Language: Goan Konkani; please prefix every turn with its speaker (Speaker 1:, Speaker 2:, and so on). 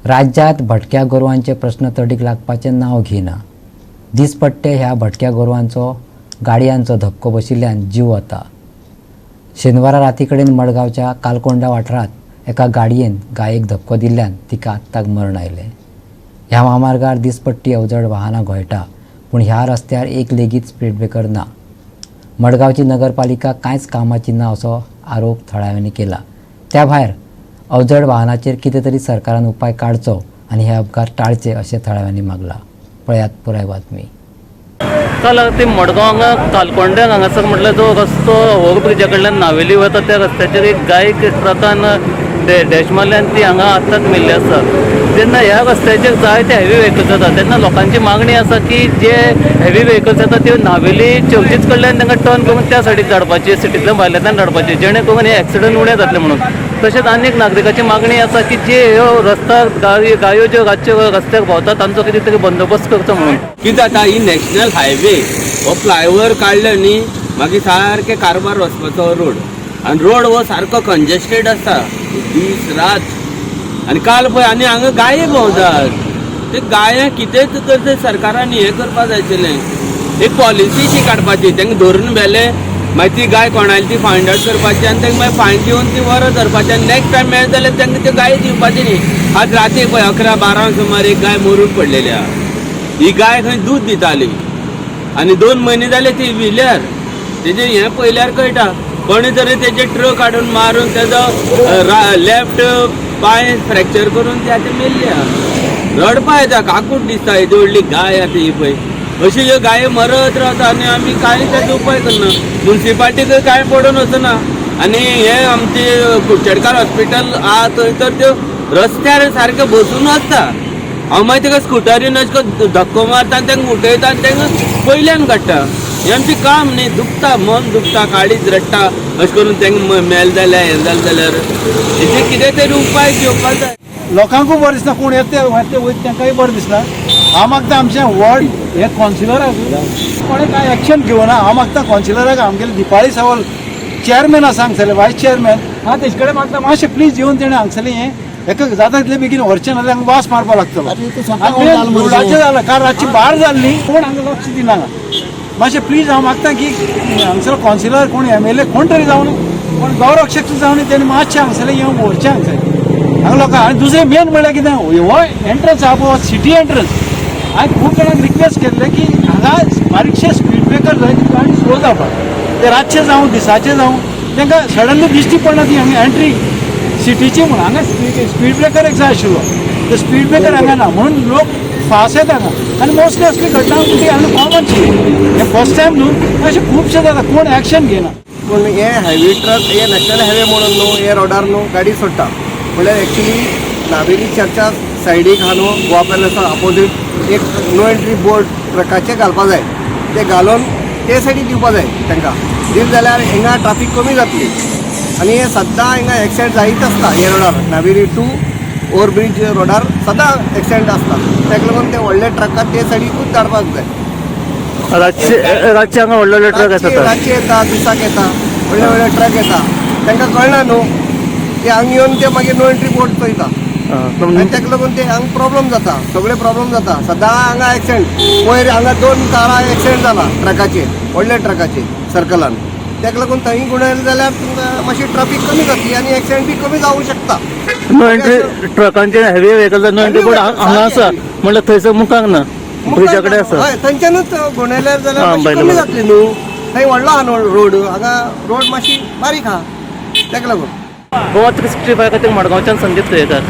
Speaker 1: राज्यांत भटक्या गोरवांचे प्रस्न तडीक लागपाचें नांव घेना. दिसपट्टे ह्या भटक्या गोरवांचो गाडयांचो धपको बशिल्ल्यान जीव वता. शेनवारा राती कडेन मडगांवच्या कालकोंडा वाठारांत एका गाडयेन गायेक धपको दिल्ल्यान तिका आत्ताक मरण आयलें. ह्या म्हामार्गार दिसपट्टी अवजड वाहनां घोळटा, पूण ह्या रस्त्यार एक लेगीत स्पीड ब्रेकर ना. मडगांवची नगरपालिका कांयच कामाची ना असो आरोप थळाव्यांनी केला. त्या भायर अवजड वाहनाचेर कितें तरी सरकारान उपाय काडचो आनी हे अपघात टाळचे अशें थळाव्यांनी मागलां. पळयात पुराय बातमी.
Speaker 2: काल ती मडगांव हांगा कालकोंड्याक हांगासर म्हटल्यार जो रस्तो ओवर ब्रिजा कडल्यान नावेली वता त्या रस्त्याचेर एक गायक ट्रकान डॅश मारली आनी ती हांगा आत्ताच मेल्ली आसा. जेन्ना ह्या रस्त्याचेर जायते हेवी व्हेकल्स येता तेन्ना लोकांची मागणी आसा की जे हेवी व्हेकल्स येता त्यो नावेली चर्चीच कडल्यान तांकां टर्न करून त्या सायडीक धाडपाची, सिटींतल्यान भायल्यांतल्यान धाडपाची, जेणे करून हे एक्सिडंट उणें जातले म्हणून. तशेंच आनीक नागरिकाची मागणी आसा की जे ह्यो रस्त्यार गायो ज्यो रातच्यो रस्त्यार भोंवता तांचो कितें तरी बंदोबस्त करचो म्हणून.
Speaker 3: कितें जाता, ही नॅशनल हायवे हो फ्लायओवर काडलो न्ही, मागीर सारके कारबार वचपाचो रोड, आनी रोड हो सारको कंजेस्टेड आसता दीस रात. आनी काल पळय आनी हांगा गाये भोंवतात, ते गाये कितेंच तर ते सरकारान हें करपा जाय आशिल्लें, एक पॉलिसी शी काडपाची, तांकां धरून व्हेले मागीर ती गाय कोणाली ती फायंड आवट करपाची आनी तांकां मागीर फायन दिवन ती व्हरत धरपाची, आनी नेक्स्ट टायम मेळत जाल्यार तांकां त्यो गायी दिवपाची न्ही. आज राती पळय 11-12 सुमार एक गाय मरून पडलेली आहा. ही गाय खंय दूद दिताली आनी 2 म्हयने जाले ती व्हिल्यार, तेजे हें पळयल्यार कळटा कोणी तरी तेजे ट्रक हाडून मारून तेजो लेफ्ट पांय फ्रॅक्चर करून ती आतां मेल्ली आहा. रडपा येता, काकूट दिसता, येदी व्हडली गाय आतां ही पळय अशी ह्यो गायो मरत रावता आनी आमी कांय तेजो उपाय करना, मुन्सिपाल्टीकय कांय पडून वचना. आनी हे आमचे कुडचडकार हॉस्पिटल आहा थंय तर त्यो रस्त्यार सारकें बसून आसता. हांव मागीर ताका स्कुटरीन अशें करून धक्को मारता आनी तांकां उठयता आनी तांकां पयल्यान काडटा. हें आमचें काम न्ही, दुखता, मन दुखता, काळीज रडटा अशें करून तांकां मेल जाल्यार हें जालें जाल्यार हेजेर कितें तरी उपाय घेवपाक जाय.
Speaker 4: लोकांकूय बरें दिसना, कोण येते वयते वयता तांकांय बरें दिसना. हांव मागता आमचें वॉर्ड हे कावन्सिलराक कोणें कांय एक्शन घेवना. हांव मागता कावन्सिलराक, आमगेले दिपाळी सावल चेअरमॅन आसा हांगसरले, वायस चेअरमॅन हांव तेजे कडेन मागता मातशें प्लीज येवन तेणें हांगसरलें हें हेका जाता तितले बेगीन व्हरचें, नाजाल्यार हांगा वास मारपाक लागतलो. आनी रोडाचें जालां, काल रातची बार जाल्ली, कोण हांगा लक्ष दिना हांगा. मातशें प्लीज हांव मागता की हांगसर कावन्सिलर कोण एमएलए कोण तरी जावन, कोण गौरक्षक जावन तेणी मातशें हांगसरलें येवन व्हरचें हांगसर हांगा लोकांक. आनी दुसरें मेन म्हणल्यार कितें, हो एंट्रन्स आहा पळय, सिटी एंट्रन्स, हांवें खूब जाणांक रिक्वेस्ट केल्लें की हांगा बारीकशे स्पीड ब्रेकर जाय, ती गाडी स्लो जावपाक. ते रातचें जावं दिसाचें जावं तांकां सडनली दिश्टी पडना ती हांगा एंट्री सिटीची म्हूण. हांगा स्पीड ब्रेकर एक जाय आशिल्लो, ते स्पीड ब्रेकर हांगा ना म्हणून लोक फास्ट येता हांगा. आनी मोस्टली असली घटना ती हांगा कॉमन शी, हें फर्स्ट टायम न्हू, अशें खुबशें जाता, कोण एक्शन घेयना.
Speaker 5: पूण हे हेवी ट्रक हे नॅशनल हायवे म्हणून न्हू हे रोडार न्हू गाडी सोडटा. म्हणल्यार एक्चुली नावेली चर्चा सायडीक आहा न्हू, गोवा पॅलसा ऑपोजीट एक नो एंट्री बोर्ड ट्रकाचे घालपा जाय. ते घालून ते सायडीक दिवपा जाय तांकां. दिले जाल्यार हिंगा ट्राफीक कमी जातली. आनी हे सद्दां हिंगा एक्सिडंट जायत आसता हे रोडार, नावेली टू ओवर ब्रीज रोडार सदां एक्सिडंट आसता. ताका लागून ते व्हडले ट्रकाक ते सायडीकूच धाडपाक जाय.
Speaker 2: रातचे हांगा व्हडले व्हडले ट्रक आसता.
Speaker 5: रातचे येता, दिसाक येता, व्हडले व्हडले ट्रक येता, तांकां कळना न्हू ते हांगा येवन ते मागीर नो एंट्री बोर्ड चोयता आनी ताका लागून ते हांगा प्रॉब्लम जाता, सगळे प्रॉब्लम जाता. सदां हांगा एक्सिडंट. पयर हांगा 2 कारां एक्सिडंट जाला ट्रकाचेर, व्हडल्या ट्रकाचेर सर्कलान. ताका लागून थंय गुणयले जाल्यार तुमकां मातशी ट्राफीक कमी जातली आनी एक्सिडंट बी कमी जावंक शकता.
Speaker 2: नो एंट्री ट्रकांचे heavy vehicles no entry board हांगा आसा म्हणल्यार थंयसर मुखार ना, ब्रिजा कडेन आसा.
Speaker 5: हय, थंयच्यानूच गुणयल्यार जाल्यार मातशी
Speaker 2: भायले
Speaker 5: कमी
Speaker 2: भायले.
Speaker 5: जातली न्हू. थंय व्हडलो आहा न्हू रोड, हांगा रोड मातशी बारीक आहा, ताका लागून.
Speaker 2: गोवा 365 खातीर मडगांवच्यान संदीप तुयेकर.